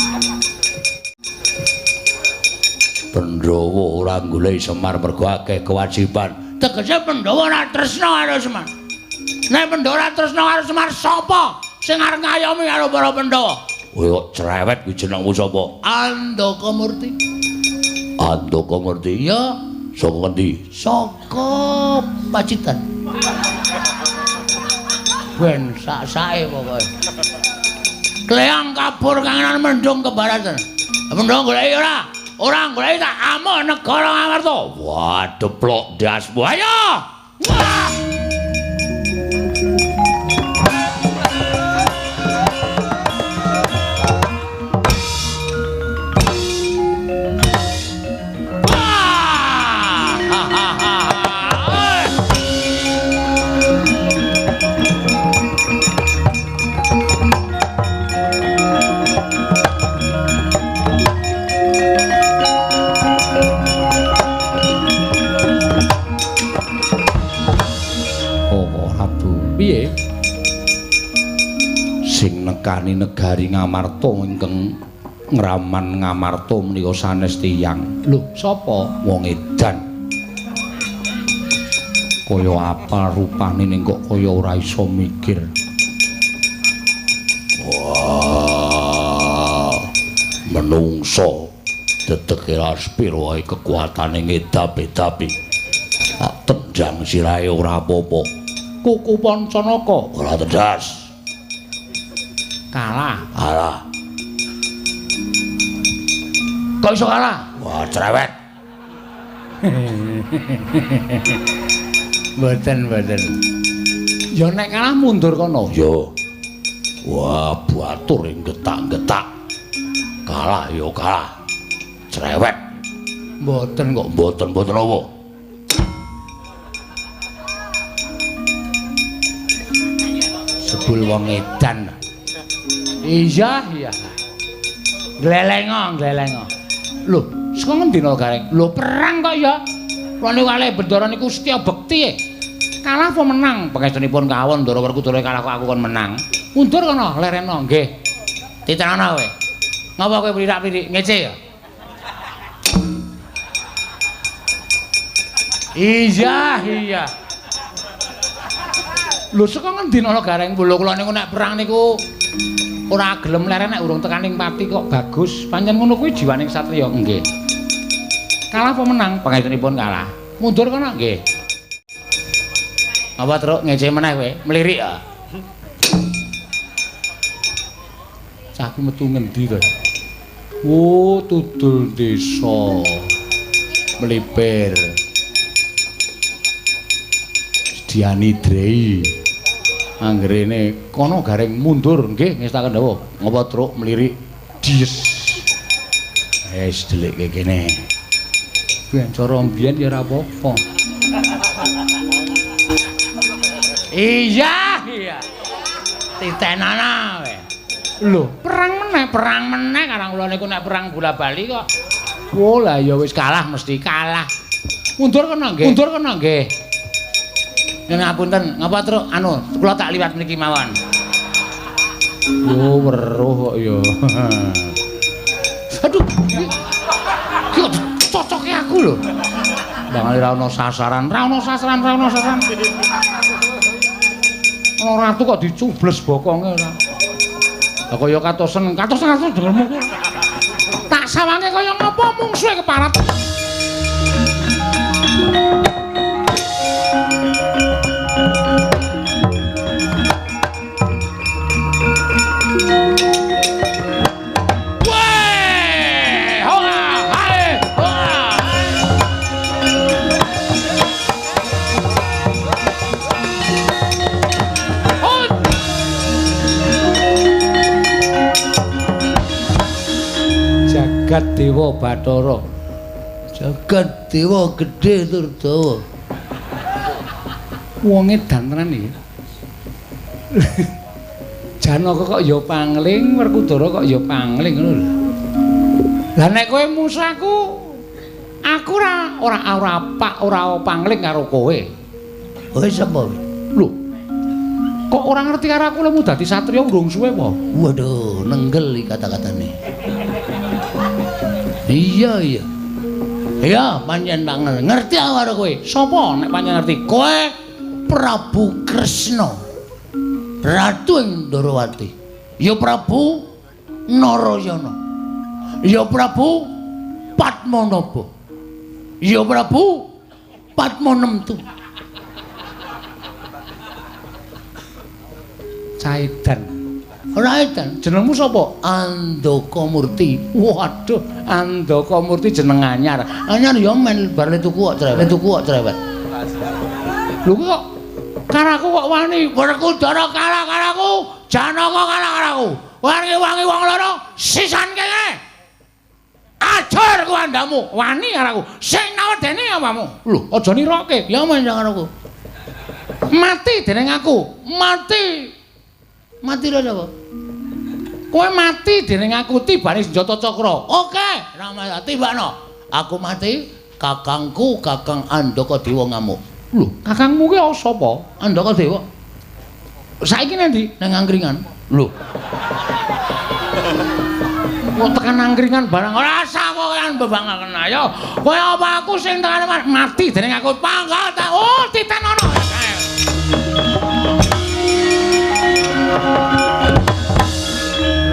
Pandhawa ora goleki Semar mergo akeh kewajiban. Tegese Pandhawa ora tresna karo Semar. Nek Pandhawa ora tresna karo Semar, sapa sing arep ngayomi karo para Pandhawa? Kowe kok cerewet kuwi jenengmu sapa? Andaka Murti. Andaka Murti? Iya. Saka ngendi? Saka Pacitan. Ben sak-sake pokoke. Kleang kabur kangenan mendung kebaratan. Mendung goleki ora? Ora goleki tak amuk negara Ngamarta. Wah, deplok ndasmu. Ayo! Wah! Piye? Sing nekani negari Ngamarta ingkang ngraman Ngamarta menika sanes tiyang. Lho, sapa? Wong edan. Kaya apal rupane ning kok kaya ora iso mikir. Wah, menungso dedeke laspir wae kekuatane ngedap-edapi. Tak tendang sirahe ora apa-apa. Kuku Pancanaka ora tedas. Kalah. Kalah. Kok iso kalah? Wah, cerewet. Mboten, mboten. Ya nek kalah mundur kono. Ya. Wah, batur ing getak-getak. Kalah ya kalah. Cerewet. Mboten kok. Mboten, mboten apa? Sebul wong edan. Iya, iya. Glelengo, glelengo. Lho, saka ngendi no Gareng? Lho, perang kok ya. Kula niku kalih Bendara niku setya bekti. Kalah apa menang? Pangestunipun kawon Ndara Werkudara kalah kok aku kon menang. Mundur kono, lereno nggih. Titenono kowe. Ngapa kowe mlirak-mlirik ngece ya? Iya, iya. Lho saka ngendi ana Gareng? Lho kula niku nek perang niku ora gelem leren nek urung tekaning pati kok bagus. Pancen ngono kuwi jiwaning satriya. Nggih. Kalah apa menang? Pangestunipun kalah. Mundur kono nggih. Apa truk ngece meneh kowe? Mlirik ya. Cah ku metu ngendi to? Oh, tudul desa. Mlipir. Diani Drei. Anggerene kono Gareng mundur nggih ngestaken dawuh. Ngapa truk mlirik dies. Wis delikke kene. Ben cara mbiyen ya ora apa-apa. Iya, iya. Titenana kowe. Lho, perang meneh karang kula niku nek perang bola-bali kok. Oh lah ya wis kalah mesti kalah. Mundur kono nggih. Mundur kono nggih. Yen ngapunten, ngapa truk anu kula tak liwat mriki mawon. Yo weruh kok ya. Aduh. Iki kok cocoke aku lho. Bangane ra ono sasaran, ra ono sasaran, ra ono sasaran. Ono ratu kok dicubles bokonge ora. Lah kaya katosen, katosen katosen dengermu. Tak sawange kaya ngapa mungsuhe keparat. Jagat Dewa Bathara. Jagat Dewa gedhe tur dawa. Wong edan tenan iki. Janaka kok ya pangling, Werkudara kok ya pangling ngono lho. Lah nek kowe musaku, aku ora pak ora pangling karo kowe. Kowe sapa? Lho. Kok ora ngerti karo aku lemu dadi satriya urung suwe apa? Waduh, nenggel iki kata-katane. Iya, iya. Iya, pancen tak ngerti aku karo kowe. Sapa nek pancen ngerti? Kowe Prabu Kresna. Ratu ing Ndorowati. Ya Prabu Narayana. Ya Prabu Padmanaba. Ya Prabu Padmanemtu. Caidan. Ora edan. Jenengmu sapa? Andaka Murti. Waduh, Andaka Murti jeneng anyar. Anyar ya men bar le tuku kok cerewet. Le tuku kok cerewet. Lho kok karaku kok wani Werkudara kalah karo aku, Janaka kalah karo aku. Wangi-wangi wong loro sisan kene. Ajar ku andamu, wani karo aku. Sing nawedene apamu? Lho, aja niroke. Ya men karo aku. Mati dening aku. Mati. Mati lho sapa? Kowe mati dening aku tibane senjata cakra. Oke, ora tibakno. Aku mati, kakangku Kakang Andaka Dewa ngamuk. Lho, kakangmu ki sapa? Andaka Dewa. Saiki nang ndi? Nang angkringan. Lho. Kok tekan angkringan barang ora usah kowe bebangaken ayo. Kowe apa aku sing tekan mati dening aku pangkat. Oh, titenono.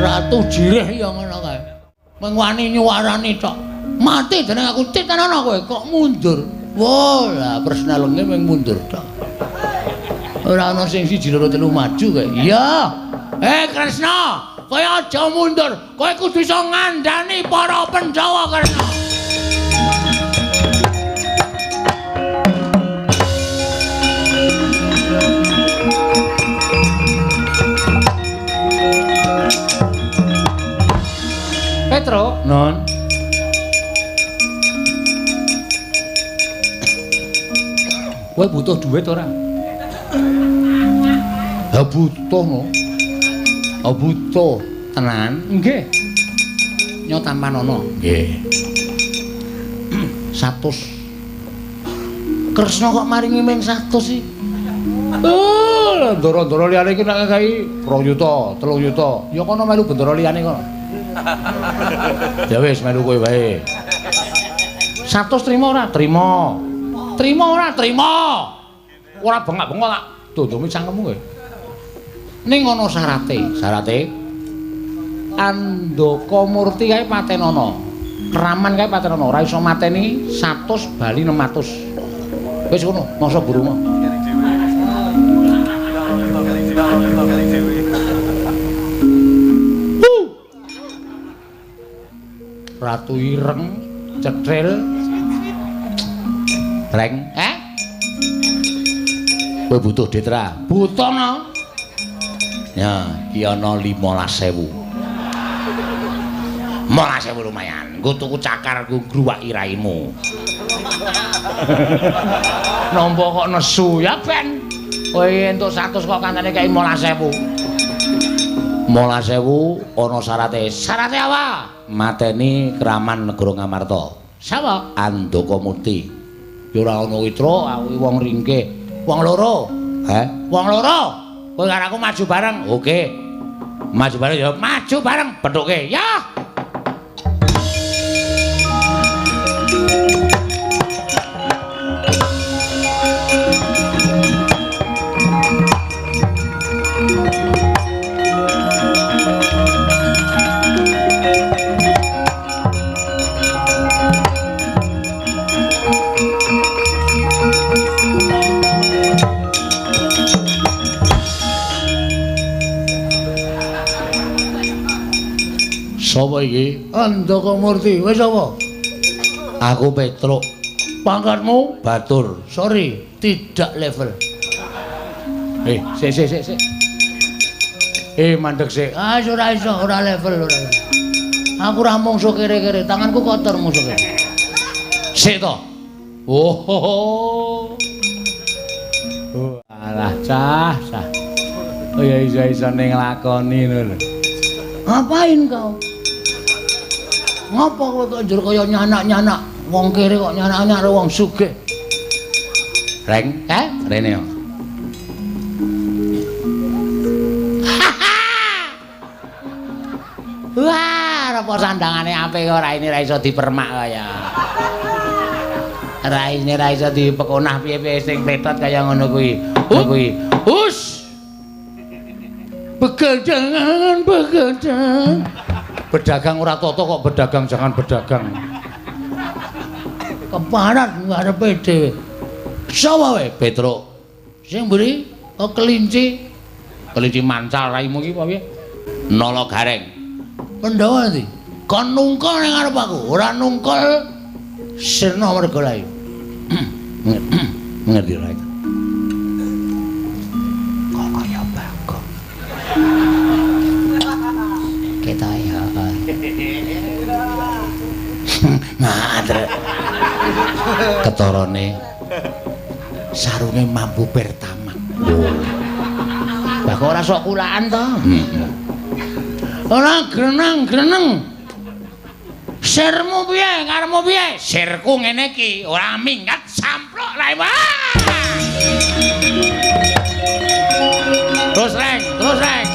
Ratu Jirih ya ngono kae. Mung wani nyuwarani tok. Mati dening aku titenono kowe kok mundur. Wah, lah persnelenge mung mundur tok. Ora ana sing siji loro telu maju kae. Iya. Kresna, kowe aja mundur. Kowe kudu iso ngandani para Pandhawa, Kresna. Petro, Non. Kowe butuh duit ora? Ha butuh no. Ha butuh tenan. Nggih. Nyo tampanono. Nggih. 100. Kresna kok maringi ming 100 sih? Oh, ndoro-ndoro liyane iki nek ngekeki 2 yuta, 3 yuta. Ya kono melu bendoro liyane kono. Ya wis melu kowe wae. 100 trimo ora? Trimo. Trimo ora? Trimo. Ora bengak-bengok tak dondome cangkemmu kowe. Ning ana syarate. Syarate Andaka Murti kae patenono. Keraman kae patenono, ora iso mateni 100 bali 600. Wis ngono, masa burung. Ratu ireng cetril reng. Kowe butuh duit ra? Butuh no. Ya, iki ana 15.000. 15.000 lumayan. Nggo tuku cakar nggo ngruwaki raimu. Nampa kok nesu ya ben. Kowe entuk 100 kok kancane kei 15.000. 15.000 ana syarate. Syarate apa? Mateni Kraman Negara Ngamarta. Sapa? Andaka Murti. Ya ora ana witra, aku wong ringkih. Wong loro. Heh? Wong loro. Kowe karo aku maju bareng. Oke. Maju bareng ya. Maju bareng pethuke. Ya. Sapa iki? Andaka Murti. Wis sapa? Aku Petruk. Pangkatmu? Batur. Sorry, tidak level. Sik sik sik. Mandeg sik. Ah, ora iso, ora level ora. Aku ora mungsuh kere-kere, tanganku kotor mungsuh kere. Sik to. Oh. Oh, alah cah, cah. Oh ya iso-isone nglakoni ngono lho. Ngapain kau? Ngapa kowe kok njur kaya nyanak-nyanak wong kere kok nyanak-nyanak karo wong sugih? Reng, rene yo. Wah, apa sandangane apik kok raine ra iso dipermak kaya. Raine ra iso dipekonah piye-piye sing pletot kaya ngono kuwi. Ngono kuwi. Hus. Begadang, begadang. Berdagang ora toto kok berdagang jangan berdagang. Keparat ngarepe dhewe. Sapa wae Petruk? Sing mburi kok kelinci. Kelinci mancal raimu iki apa piye? Nala Gareng. Pandhawa ndi? Kon nungkul ning ngarep aku, ora nungkul sirna merga layu. Ngerti ra itu? Kok kaya Bagong. Ketok ya. Ngadrek. Ketorone sarunge mambu pertama. Oh. Lah kok ora sok kulaan to? Heeh. Ora greneng-greneng. Sirmu piye? Karepmu piye? Sirku ngene iki, ora minggat samplok raimu. Terus reng, terus reng.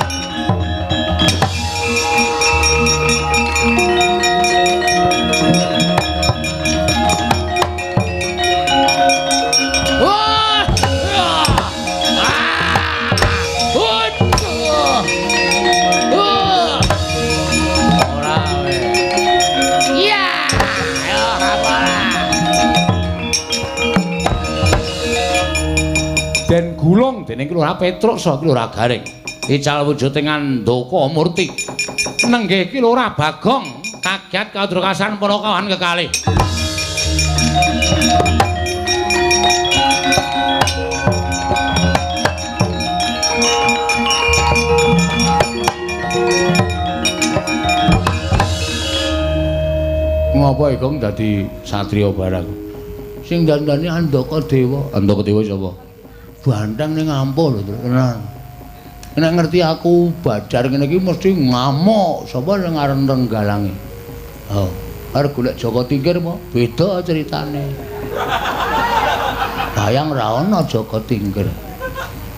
Den gulung dening Ki Lurah Petruk saha Ki Lurah Gareng. Ical wujuding Andaka Murti. Nenggih Ki Lurah Bagong kaget kadrokasan para kawan kekalih. Ngopo Igong dadi satriya barang? Sing dandani Andaka Dewa. Andaka Dewa sapa? Banteng ning ampuh lho tenan. Nek ngerti aku badar ngene iki mesti ngamuk sapa sing aran Renggalange. Oh, arep golek Jaka Tingkir apa? Beda ceritane. Dayang ra ono Jaka Tingkir.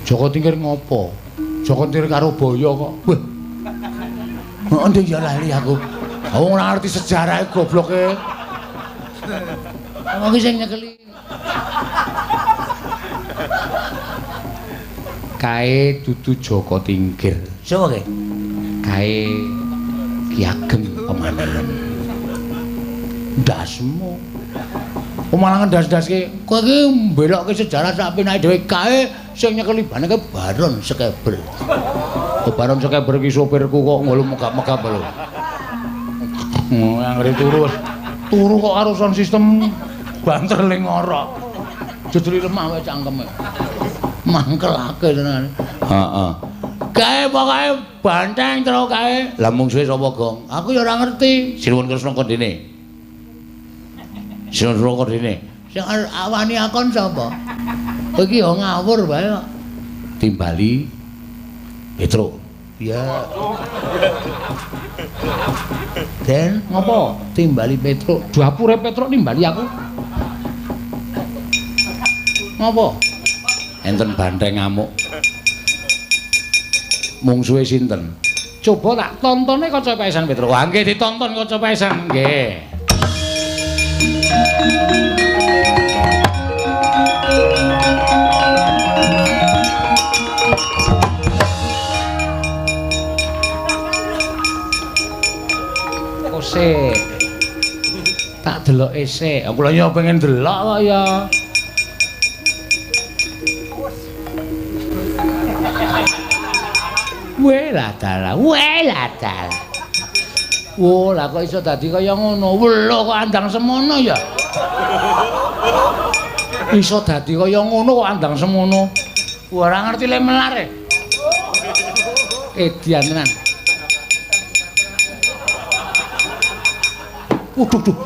Jaka Tingkir ngopo? Jaka Tingkir karo Baya kok. Wah. Endi ya lali aku. Wong ora ngerti sejarahe gobloke. Wong iki sing nyekeli. Kae dudu Jaka Tingkir. Sapa kae? Kae Ki Ageng Pemanahan. Ndasmu. Malah ngendas-ndaske. Kowe iki mbelokke sejarah sak penake dhewe kae sing nyekeli baneke Baron Sekeber. Oh, Baron Sekeber iki sopirku kok ngono megap-megap lho. Anggere turu. Turu kok karo sound system banter ling ngorok. Jujur lemah wae cangkeme. Mangkelake tenan. Heeh. Kae pokoke banteng terus kae. Lah mungsuhe sapa, Gong? Aku ya ora ngerti. Sinuwun Kresna kondene. Sinuwun Kresna kondene. Sing awani akon sapa? Kowe iki ya ngawur wae kok. Timbali Petruk. Ya. Den, ngopo? Timbali Petruk. Dapure Petruk nimbali aku. Ngopo? Enten banteng ngamuk. Mungsuhe sinten? Coba tak tontone kaca paesan Petruk. Wah, nggih ditonton kaca paesan nggih. Kose. Tak deloke sik. Aku lha yo pengen delok kok ya. Welah dalah, welah dalah. Wo, lah kok iso dadi kaya ngono? Welo kok andang semono ya. Iso dadi kaya ngono kok andang semono. Ora ngerti le melar e. Edian tenan. Waduh duh.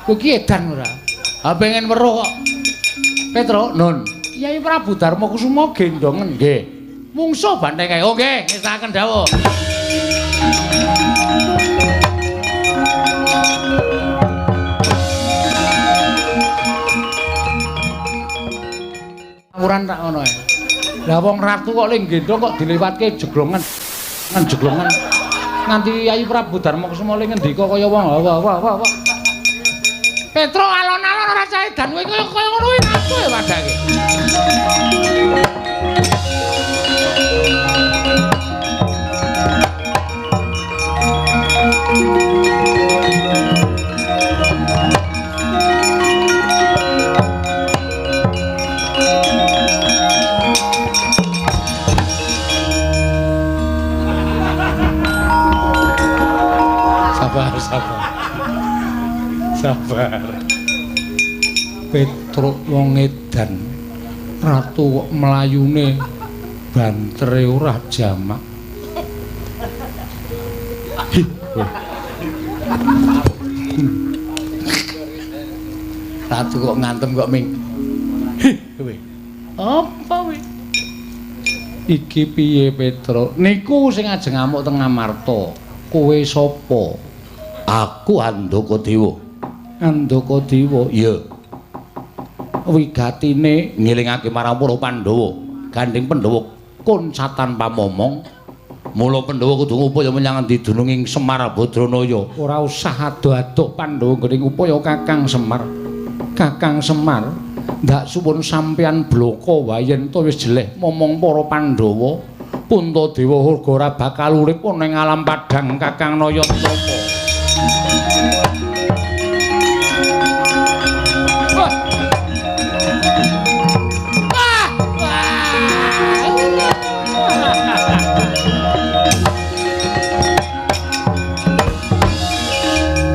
Kowe iki edan ora? Ha pengen weruh kok. Petruk, Nun. Kyai Prabu Darma Kusuma gendongen nggih. Mungsuh banteng kae. Oh nggih, ngestaken dawuh. Ngawuran tak ngono ae. Lah wong ratu kok le gendong kok dilewatke jeglongan. Jeglongan. Nganti Kyai Prabu Darma Kusuma le ngendika kaya wong wah wah wah wah. Petruk alon-alon ora cah edan kowe kaya ngono kuwi ratu ya padake. Sabar, sabar. Sabar. Petruk wong edan. Ratu kok mlayune bantere ora jamak. Ratu kok ngantem kok ming. Hi, kowe. Apa kowe? Iki piye Petruk? Niku sing ajeng ngamuk teng Amarta. Kowe sapa? Aku Handaka Dewa. Handaka Dewa? Iya. Wigatine ngelingake marang para Pandhawa. Gandeng Pandhawa kuncatan pamomong. Mula Pandhawa kudu ngupaya menyang endi dununging Semar Badranaya. Ora usah adoh-adoh Pandhawa nggone ngupaya Kakang Semar. Kakang Semar, ndak suwun sampeyan bloko wae yen to wis jeleh momong para Pandhawa. Puntadewa uga ora bakal urip ana ing alam padhang Kakang Nayatapa.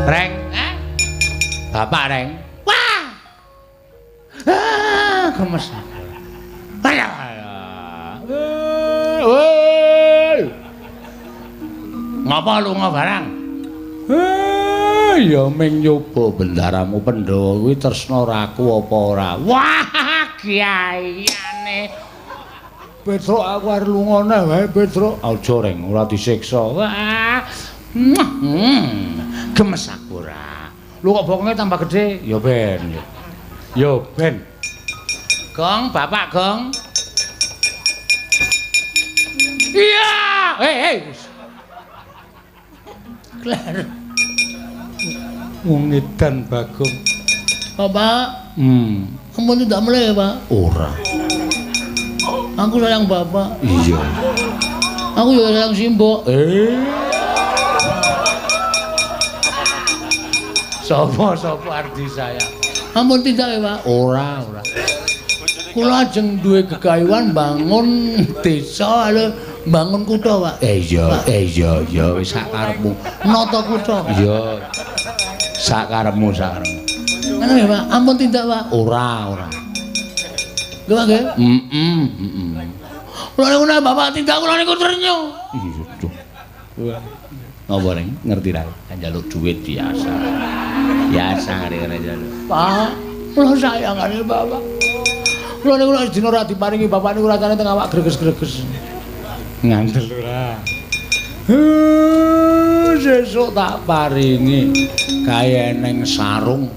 Reng, Bapak Reng. Wah. Ah, gemes. Woi. Ngapa lunga barang? Ya ming nyoba bendaramu Pandhawa kuwi tresna raku apa ora. Wah, kiaiane. Petruk aku arep lunga neh wae Petruk. Aja Reng, ora disiksa. Wah. Gemes aku ora. Lho kok bokonge tambah gedhe? Ya ben. Ya ben. Gong, Bapak Gong. Iya. Hei, hei. Kler. Wong edan Bagong. Bapak. Ampun tidak mulai, Pak. Ora. Aku sayang Bapak. Iya. Aku juga sayang Simbok. Sapa-sapa ardi sayang. Ampun tidak ya, Pak. Ora, ora. Kula ajeng duwe gegayuhan bangun desa lho, bangun kutha, Pak. Iya, iya, iya, wis sak karepmu. Nata kutha. Iya. Sak karepmu, sak karepmu. Ngono ya, Pak. Ampun tindak, Pak. Ora, ora. Nggih, Pak nggih. Heeh, heeh. Kula niku nek Bapak tindak kula niku ternyo. Iya, duh. Ngapa Reng? Ngerti ra? Njaluk duit biasa. Biasa ngene njaluk. Pak, kula sayang karo Bapak. Kula niku nek dina ora diparingi bapak niku rasane teng awak greges-greges. Ngandel ora. Sesuk tak paringi kae neng sarung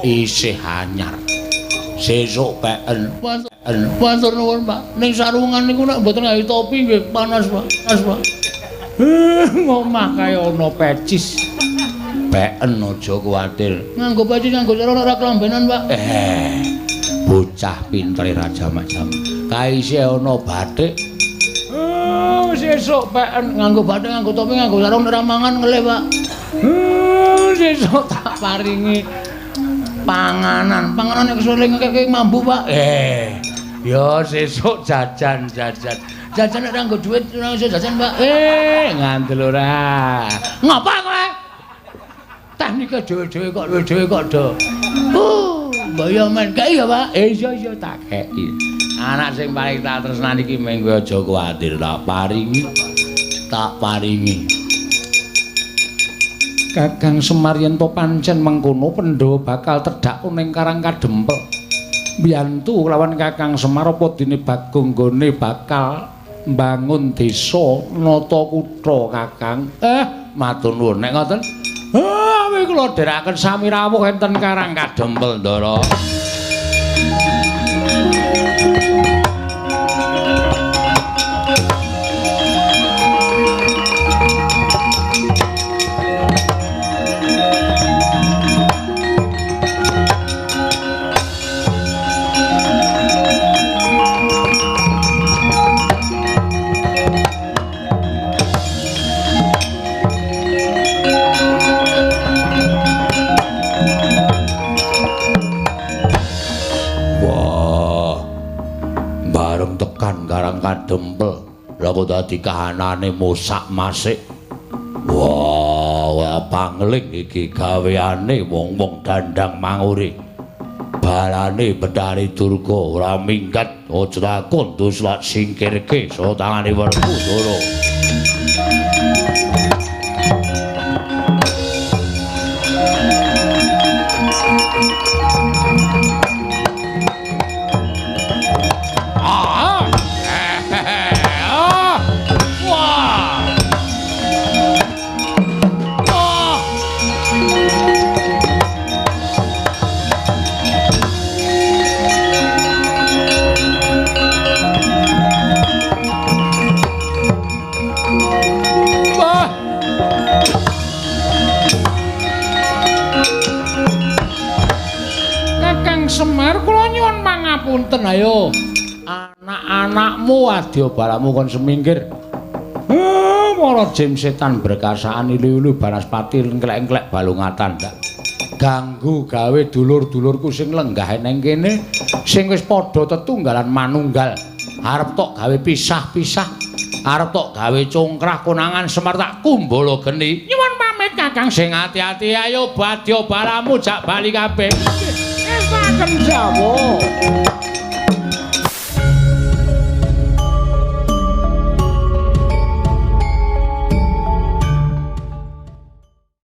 isih anyar. Sesuk peken. Matur nuwun, Pak. Ning sarungan niku nek mboten gawe topi nggih panas, Pak. Panas, Pak. Ngomah kae ana pecis. Peken aja kuwatir. Nganggo pecis nganggo sarung ora kelambenan, Pak. Bocah pintere raja macam. Kae isih ana batik. Sesuk peken nganggo batik, nganggo topi, nganggo sarung ora mangan ngelih, Pak. Sesuk tak paringi panganan. Panganan nek kesuling keke mambu, Pak. Ya sesuk jajan, jajan. Jajan nek ora nggo dhuwit ora iso jajan, Pak. Ngandel ora. Ngapa kowe? Teknike dhewe-dhewe kok dhewe-dhewe kok do. Mbaya men kei ya, Pak. Iya iya tak kei. Anak sing paling tak tresnani iki mung kowe aja kuwatir, tak paringi. Tak paringi. Kakang Semar yen to pancen mengkono Pandhawa bakal tedhak ning Karang Kadempel. Mbiyantu lawan Kakang Semar apa dene Bagong nggone bakal mbangun desa nata kutha Kakang. Matur nuwun nek ngoten. Awi kula dherekaken sami rawuh enten Karang Kadempel, Ndara. Karang Kadempel lha kok dadi kahanane mosak masik. Wah, pangling iki gaweane wong-wong dandang manguri. Balane Betari Durga ora minggat, aja takon dus lak singkirke saka tangane Werkudara. Semar kula nyuwun pangapunten ayo. Anak-anakmu adya balamu kon semingkir. Para jim setan berkasaan ilu-ilu banaspati engklek-engklek balungatan ndak. Ganggu gawe dulur-dulurku sing lenggah neng kene sing wis padha tetunggalan manunggal. Arep tok gawe pisah-pisah, arep tok gawe congkrah konangan Semar tak kumbala geni. Nyuwun pamit Kakang sing ati-ati ayo badya balamu jak bali kabeh. Estaken jawah.